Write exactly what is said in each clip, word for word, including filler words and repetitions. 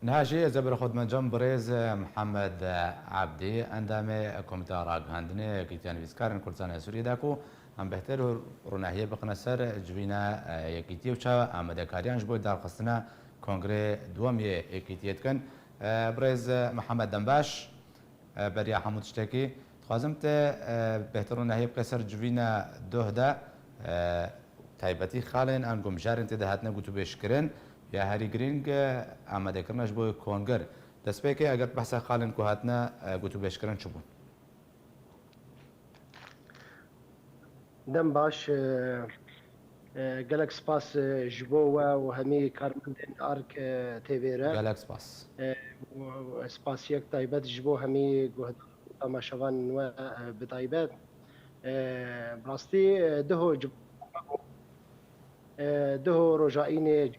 Niha jî ez ê bi xwe dimencam birêz Mihemed Ebdî, endamê Komîteya Ragihandinê Yekîtiya Nivîskarên Kurdistanê Sûriyê de ku em bêhtir rûnahiyê bixine ser civîna, e, Yekîtiyê û çawa amadekariyan ji bo darxistina kongrê duwem yê Yekîtiyê dikin. E, birêz Mihemed, dem baş. E, beriya hemû tiştekî, dixwazim te, e, bêhtir rûnahiyê bike ser civîna doh de, e, taybetî xalên an ku mijarên tê de hatine gotûbêjkirin ya herî girîng, e, amadekirina ji bo kongir. Destpêkê eger behsa xalên ku hatine, e, gotûbêjkirin çi bûn? Dem baş, e, e, gelek spas, e, ji bo we û hemî karmendên Ark, e, T V re. Gelek spas. E, û spasiyek taybet ji bo hemî guhdar û temaşevanên we, e, bi taybet. E, bi rastî, e, duho ci-, e, duho roja înê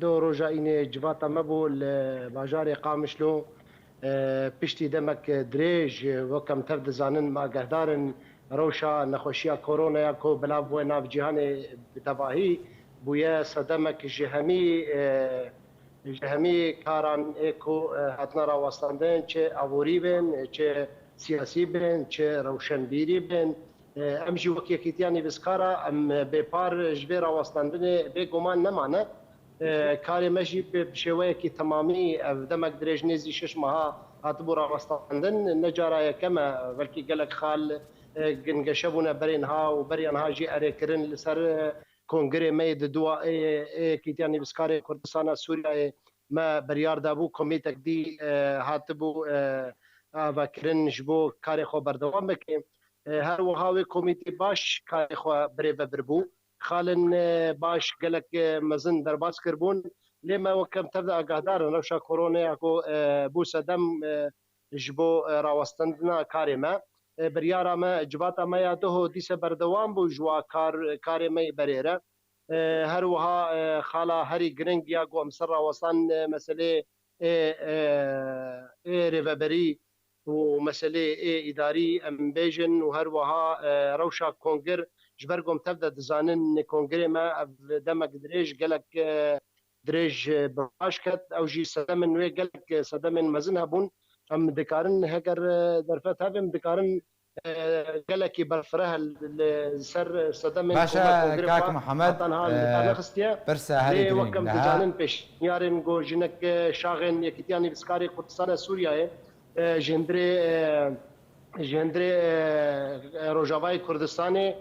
Duh roja înê civata me bû li bajarê Qamişlo. E, piştî demek dirêj, wek em tev dizanin, me agehdar in, rewşa nexweşiya koronaya ku belav bûye nav cîhanê bi tevahî bûye sedemek ji hemî, e, ji hemî karan ê ku, e, hatine rawestandin, çi aborî bin, çi siyasî bin, çi rewşenbîrî bin. E, em jî wek Yekîtiya Nivîskara em bêpar ji vê rawestandinê bêguman nemane. E, karê me jî bi, bi şêweyekî temamî ev demek dirêj nêzî şeş meha hatibû rawestandin. Ne cara yekem e, belkî gelek xal, e, gingeşe bûne berê niha û beriya niha jî erê kirin li ser, e, kongrê me yê di dua ê, ê Yekîtiya Nivîskarê Kurdistana Sûriyeyê me biryar dabû, komîtek dî, e, hatibû, e, avakirin ji bo karê xwe berdewam bike. E, her wiha wê komîtê baş karê xwe birêve birbû. Xalên, e, baş gelek, e, mezin derbas kiribûn. Lê me wek em tev de agahdar in, rewşa koronaya ku, e, bû sedem, e, ji bo, e, rawestandina karê me. E, biryara me, civata me ya duho dîse berdewam bû ji wa kar, karê me yê berê re. E, her wiha, e, xala herî giring ya ku em ser rawestan, e, meselê ê, e, ê rêveberî û meselê ê îdarî em bêjin û her wiha, e, rewşa kongir ji ber ku em tev de dizanin, kongirê me ev demek dirêj, gelek, e, dirêj, e, bi baş ket. Ew jî sedemên wê gelek, e, sedemên mezin hebûn. Em dikarin heger, e, derfet hebe, em dikarin, e, gelekî berfireh li ser sedemên Baş e, kongirê kak xwe Mihemed, heta niha li dar e, nexistiye. Pirsa herî Lê girîng wek em niha. Dizanin pêşniyarên ku jinek, e, şaxên Yekîtiya Nivîskarê Kurdistana Sûriyeyê, e, ji hundirê, e, ji hundirê, e, e, Rojavayê Kurdistanê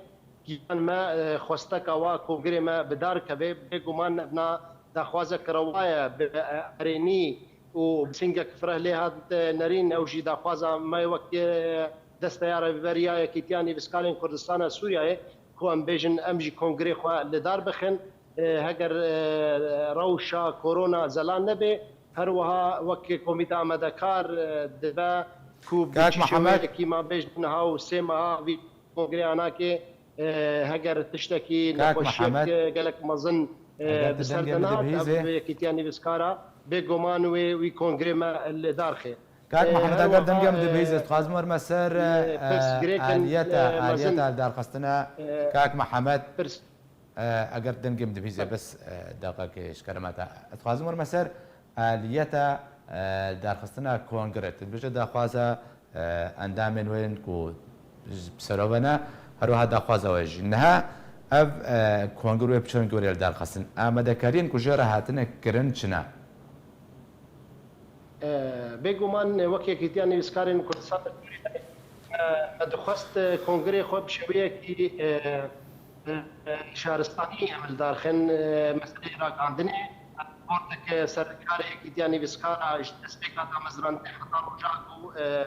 giyan me, e, xwesteka wa kongirê me bi dar keve. Bêguman evna daxwazek rewa ye, bi, e, erênî û bi singek fireh lê hat, e, nerîn. Ew jî daxwaza me wek, e, desteya rêveberiya Yekîtiya Nivîskarên Kurdistana Sûriyeyê ku em bêjin em jî kongirê xwe li dar bixin. E, heger, e, rewşa korona zelan nebe, her wiha wek komîte amadekar, e, dibe ku bi Kak çi Mihemed. Şêweyekî ma bêjin niha û sê meha vî kongreya nake, e, heger tiştekî Kak nexweşiyek, Mihemed. E, gelek mezin, e, Eger tu bi ser dengê min de nehat, dibihîzê. Ev Yekîtiya Nivîskara bêguman wê wî kongrê me li dar xe. Kak E, Mihemed, her eger wiha, dengê min e, dibihîzê, dixwazim werme ser, e, e, pirsgirêkên, aliyeta, e, mezin. Aliyeta li darxistina E, Kak Mihemed. Pirs- E, eger dengê min dibihîze, Tabii. Bes, e, deqekê ji kerema te. Ez dixwazim werme ser aliyeta, e, darxistina kongre. Tu dibêje daxwaza, e, endamên wê yên ku ji bi sero ve ne, her wiha daxwaza we jî. Niha ev, e, kongre wê bi çi rengî were li dar xistin? Amadekariyên ku jê re hatine kirin çi ne? E, bêguman, e, wek Yekîtiya Nivîskarên Kurdistanê Sûriyeyê, e, me dixwest, e, kongrê xwe bi şêweyekî, e, e, e, şaristanî em li dar xin, e, meseleyê ragihandinê. Raportek, e, serkarê Yekîtiya Nivîskara ji destpêka damezrandinê heta roja ku, e,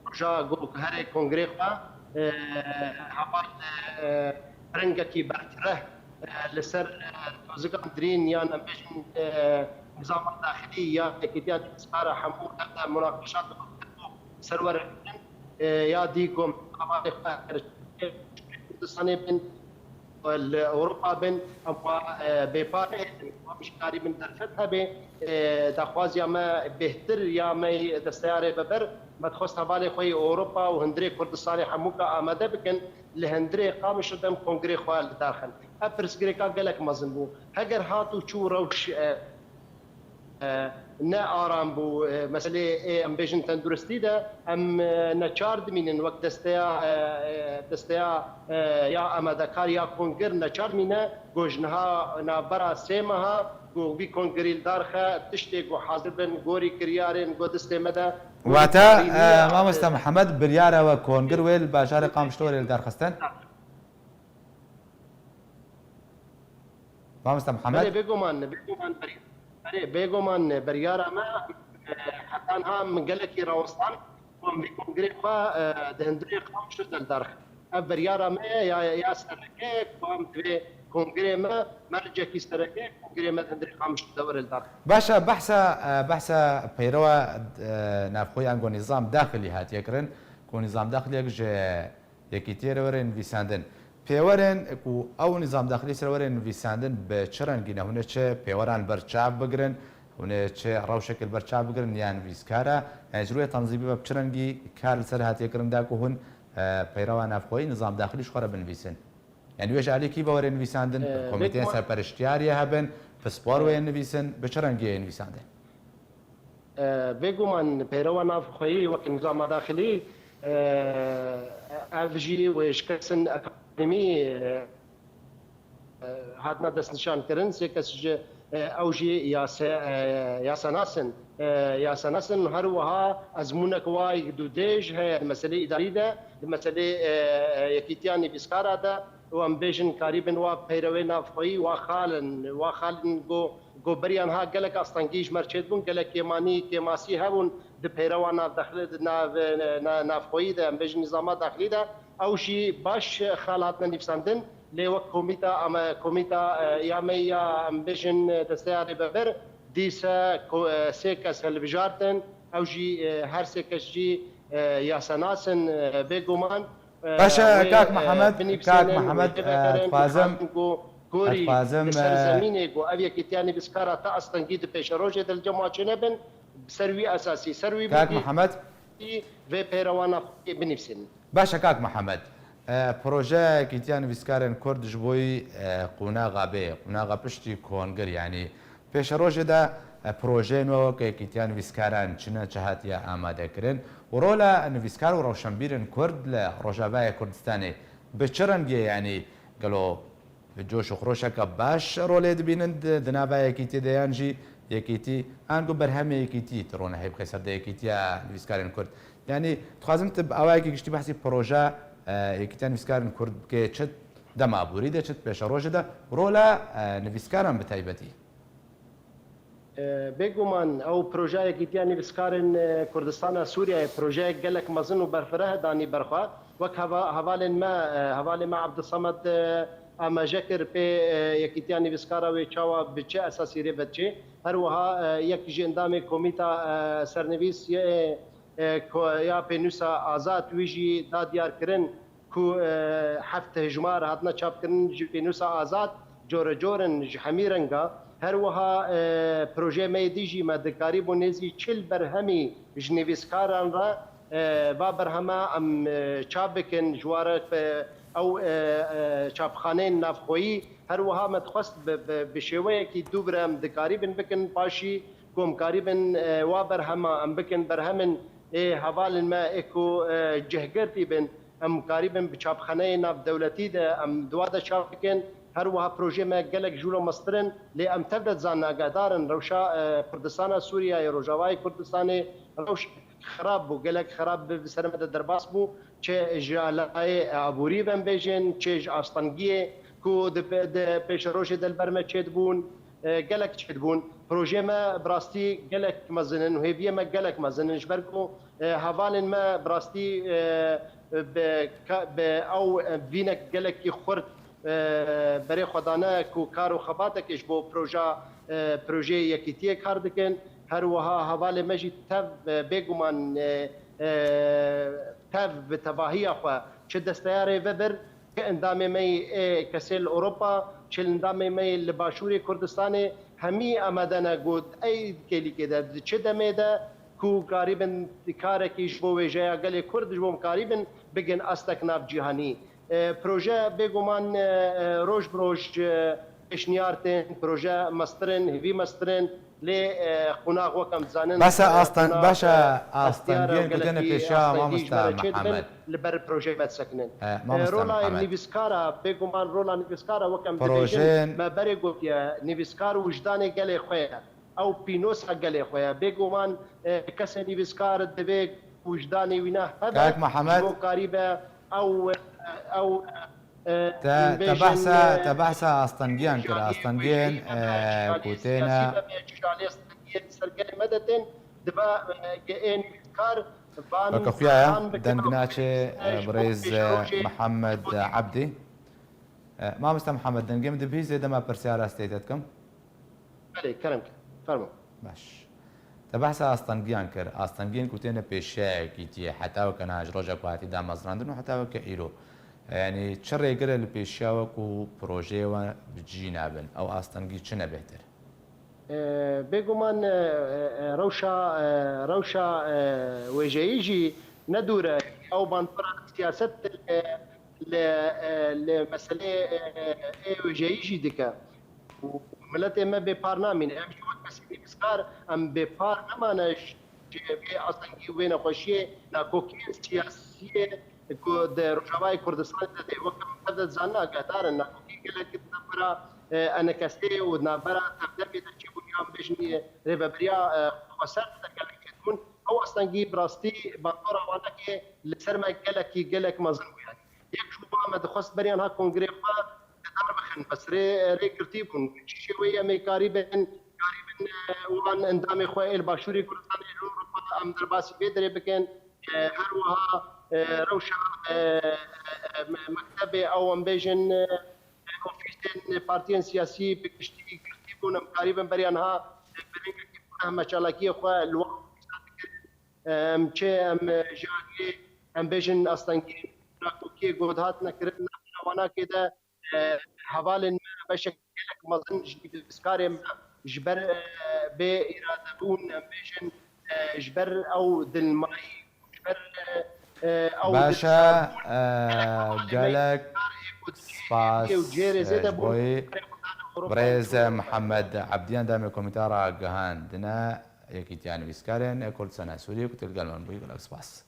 roja ku herê kongrê xwe, e, heval, e, rengekî berfireh, e, li ser, e, dozigan dirîn yan em bêjin, e, nizama daxilî ya Yekîtiya Nivîskara hemû dev de munaqeşat ser we re kirin, e, ya dî ku em hevalê xwe her Kurdistanê bin, li Ewropa bin, em xwe, e, bêpar nehêtin, em ji karî bin derfet hebe, e, daxwaziya me bêhtir ya me desteya rêveber, me dixwest hevalê xwe yê Ewropa û hundirê Kurdistanê hemûka amade bikin, li hundirê Qamişlo de em kongrê xwe li dar xin. Ev pirsgirêka gelek mezin bû. Heger hat û çû rewş, e, e, ne aram bû. E, meselê ê, em bêjin, tenduristî de em, e, neçar dimînin wek desteya, e, e, desteya, e, ya amadekar ya kongir neçar dimîne. Ku ji niha navbera sê meha ku vî kongirî li dar xe, tiştê ku hazir bin, gorî kiryarên ku destê me de, gorî Wata, tarî e, niye. Mamoste Mihemed, biryara we kongir wê li bajarê Qamişlo were li dar xistin? Mamoste Mihemed? Belê, bêguman, bêguman, ber-, belê, bêguman, beryara me, e, heta niha min gelekî rawestan, ku em vî kongrê xwe, e, di hundirê Qamişlo de li dar xist. Ev beryara me ye, ya, ya sereke, ku em divê kongrê me, mercekî sereke, kongrê me di hundirê Qamişlo de were li dar xist. Baş e, behsa, e, behsa peyrewa, e, navxwe yan ku nîzam daxilî hatiye kirin, ku nîzam daxiliyek ji Yekîtiyê re were nivîsandin. Pêwerên ku ew nîzam daxilî ser were nivîsandin bi çi rengî ne? Hûn ê çi pêweran li ber çav bigirin? Hûn ê çi rewşekê li ber çav bigirin ya nivîskara? Yani ji rûyê tenzîmî ve bi çi rengî kar li ser hatiye kirin da ku hûn, e, peyrewa navxweyî nîzam daxilî ji xwe re binivîsin? Yani wê ji alî kî ve were nivîsandin? E, Komîteyên bêguman serperiştiyariyê hebin, pispor wê nivîsin, bi çi rengî yê nivîsandin? E, bêguman peyrewa navxweyî wek nîzama daxilî, e, ev jî wê ji kesin akademî, e, e, hatine destnîşankirin. Sê kes ji, e, ew jî yase-, e, yasenas in. E, yasenas in, her wiha ezmûnek wa yek dû dêj heye di meselê îdarî de, di meselê, e, e, yekîtiya nivîskara de. Û em bêjin, karîbin wa peyrewê navxweyî, wa xal in, wa xal in ku, ku beriya niha gelek astengî ji me re çêdibûn, gelek kêmanî, kêmasî hebûn di peyrewa navdexli-, nav-, na-, navxweyî de, em bêjin nîzama daxilî de, ew jî baş xal hatine nivîsandin, lê wek komîta, em, komîta, e, ya me ya, em bêjin, desteya rêvebir, dîse ko-, e, sê kes hilbijartin, ew jî, e, her sê kes jî, e, yasenas in, e, bêguman. Baş e, wê, kak e, Mihemed, kak binivîsînin, wê Mihemed, e, lê vegerin, dixwazim, dixwazin ku gorî dixwazim, li ser e, zemînê ku ev yekîtiya nivîskara ta astengî di pêşerojê de li cem wa çênebin, bi ser wî esasî, ser wî kak bûkî Mihemed. Vê peyrewana xwe binivîsînin. Baş e, kak Mihemed. E, projeya Yekîtiya Nivîskarên Kurd ji bo yî, e, qonaxa bê, qonaxa piştî kongir, yanî Pêşerojê de, e, projeyên we weke Yekîtiya Nivîskaran çi ne, çi hatiye amadekirin û rola nivîskar û rewşenbîrên Kurd li Rojavayê Kurdistanê bi çi rengî ye? Yanî gelo bi coş û xroşeke baş rolê dibînin di, di nava yekîtiyê de, yan jî yekîtî, ango berhemê yekîtî tu rone heyb xê ser de Yekîtiya Nivîskarên Kurd? Yanî dixwazim tu bi awayekî giştî behsî proje, e, Yekîtiya Nivîskarên Kurd bikê, çi dema borî de, çi pêşerojê de, rola, e, nivîskaran bi taybetî? E, bêguman ew projeya Yekîtiya Nivîskarên, e, Kurdistana Sûriyeyê projeyek gelek mezin û berfireh danî ber xwe. Wek heva-, hevalên me, e, hevalê me Abdulsamed, e, amaje kir pê, e, Yekîtiya Nivîskara wê çawa bi çi esasî rê ve diçê. Her wiha, e, yek ji endamê Komîta, e, Sernivîs yê, e, ko-, ya Pênûsa Azad wî jî da diyarkirin ku, e, heft hejmar hatine çapkirin ji Pênûsa Azad, corecor in ji hemî renga. Her wiha, e, projeyê me yê dî jî me dikarîbû nêzî çil berhemî ji nivîskaran re, e, va berhema em, e, çap bikin, ji wa re, e, ew, e, e, çapxaneyên navxweyî. Her wiha me dixwest bi, bi, bi şêweyekî dû bi re em dikarîbin bikin, paşî ku em karîbin, e, wa berhema em bikin berhemin ê hevalên me ê ku, e, cihgirtî bin, em karîbin bi çapxaneyê navdewletî de em di wa de çap bikin. Her wiha projeyê me gelek jûlo mestir in, lê em tev de dizanin, agahdar in, rewşa, e, Kurdistana Sûriyeyê, Rojavayê Kurdistanê rewş xirab bû, gelek xirab bi, bi ser me de derbas bû. Çi ji alayê aborî ve em bêjin, çi ji astengiyê ku di pe-, di pêşerojê de li ber me çêdibûn, e, gelek çêdibûn. Projeyê me bi rastî gelek mezin in û hêviyê me gelek mezin in, ji ber ku, e, hevalên me bi rastî, e, bi ka-, bi ew, e, vînek gelekî xurt, e, berê xwe dane ku kar û xebatekê ji bo proja, e, projeyê yekîtiyê kar dikin. Her wiha hevalê me jî tev, e, bêguman, e, e, tev bi tevahiya xwe çi desteya rêvebir, çi endamê me yê, ê, kesê li Ewropa, çi endamê me yê li Başûrê Kurdistanê, hemî amade ne got ey kêlîkê de, di çi demê de ku karîbin karekî ji bo wêjeya gelê Kurd, ji bo em karîbin bigin astek nav cîhanî. E, proje bêguman, e, e, roj bi roj, e, pêşniyar tên, proje mestir in, hêvî mestir in. Lê, e, qonax wek em dizanin, Bes e, e, Astan-, qonax, bes e, e, Astengiyên ku têne pêşiya, mamosta Mihemed. Li ber projeyê me disekinin. E, mamosta Mihemed. E, rola nivîskara, bêguman rola nivîskara wek em dibêjin, me berê gotiye, nivîskar wijdanê gelê xwe ye. Ew pînosa gelê xwe ye. Bêguman, e, kesê nivîskar divê wijdanê wî ne hebe, Kak Mihemed. Ji bo karîbe ew, e, ew, e, Te, te bêjin, behsa, e, te behsa astengiyan kir, astengiyan, e, ku têne. Weke xuya ye, deng naçe, e, birêz, e, Mihemed Ebdî. E, mamoste Mihemed, dengê min dibihîzê dema pirsyara stê te dikim? Belê, kerem ke. Fermo. Baş. Te behsa astengiyan kir. Astengiyên ku têne pêşiya yekîtiyê, heta weke niha ji roja ku hatî damezrandin û heta weke îro. Yanî çi rêgire li pêşiya we ku projeyê we bi cî nabin? Ew astengî çi ne bêhtir? E, bêguman, e, e, e, rewşa, e, rewşa, e, wêjeyî jî ne dûr e. Ew bandora siyaset li, li, e, li meselê, e, ê wêjeyî jî dike. Û miletê me bêpar namîne. Em jî wek kesê nivîskar, em bêpar nemane ji, ji vê astengî û vê nexweşiyê nakokiyên siyasiyê ku di Rojavayê Kurdistanê de tê. Wek em tev de dizanin, agahdarin, nakokî gelek di navbera, e, ENKSê û di navbera Tevdemê de çêbûn, yan bêjin, e, rêveberiya, e, xweser de gelek çêdibûn. Ew astengî bi rastî bandora wanekê li ser me gelekî, gelek mezin bû yanî. Yek ji wan me dixwest beriya niha kongrê xwe li dar bixin, bes rê, rê girtî bûn. Çi şêweyî em ê karîbin, karîbin, e, wan endamê xwe ê li Başûrê Kurdistanê, ê li Ewropa, em derbasî vê derê bikin. E, her wiha, e, rewşa, e, e, me-, mektebê ew em bêjin, e, ofîsên partiyên siyasî bi giştî girtî bûn. Em karîbin beriya niha, e, bi rengekî guherî me çalakiyê xwe li wan ofîsan dikirin. Em çi, em, e, ji aliyê, em bêjin, astengî nakokiyê ku dihatine kirin, navbera wanakê de, e, hevalên me beşek gelek mezin ji nivîskarê me ji ber, e, bê îradebûn, em bêjin, e, ji ber ew dilmayî, ji ber, e, e, ew Baş e, dilsazbûn, e, gelek spas, e, ji bo wî. Birêz Mihemed Ebdiyan demê komîta ragihandine Yekîtiya Nivîskarên Kurdistanê Sûriyê ku tu li gel me bûyî, gelek spas.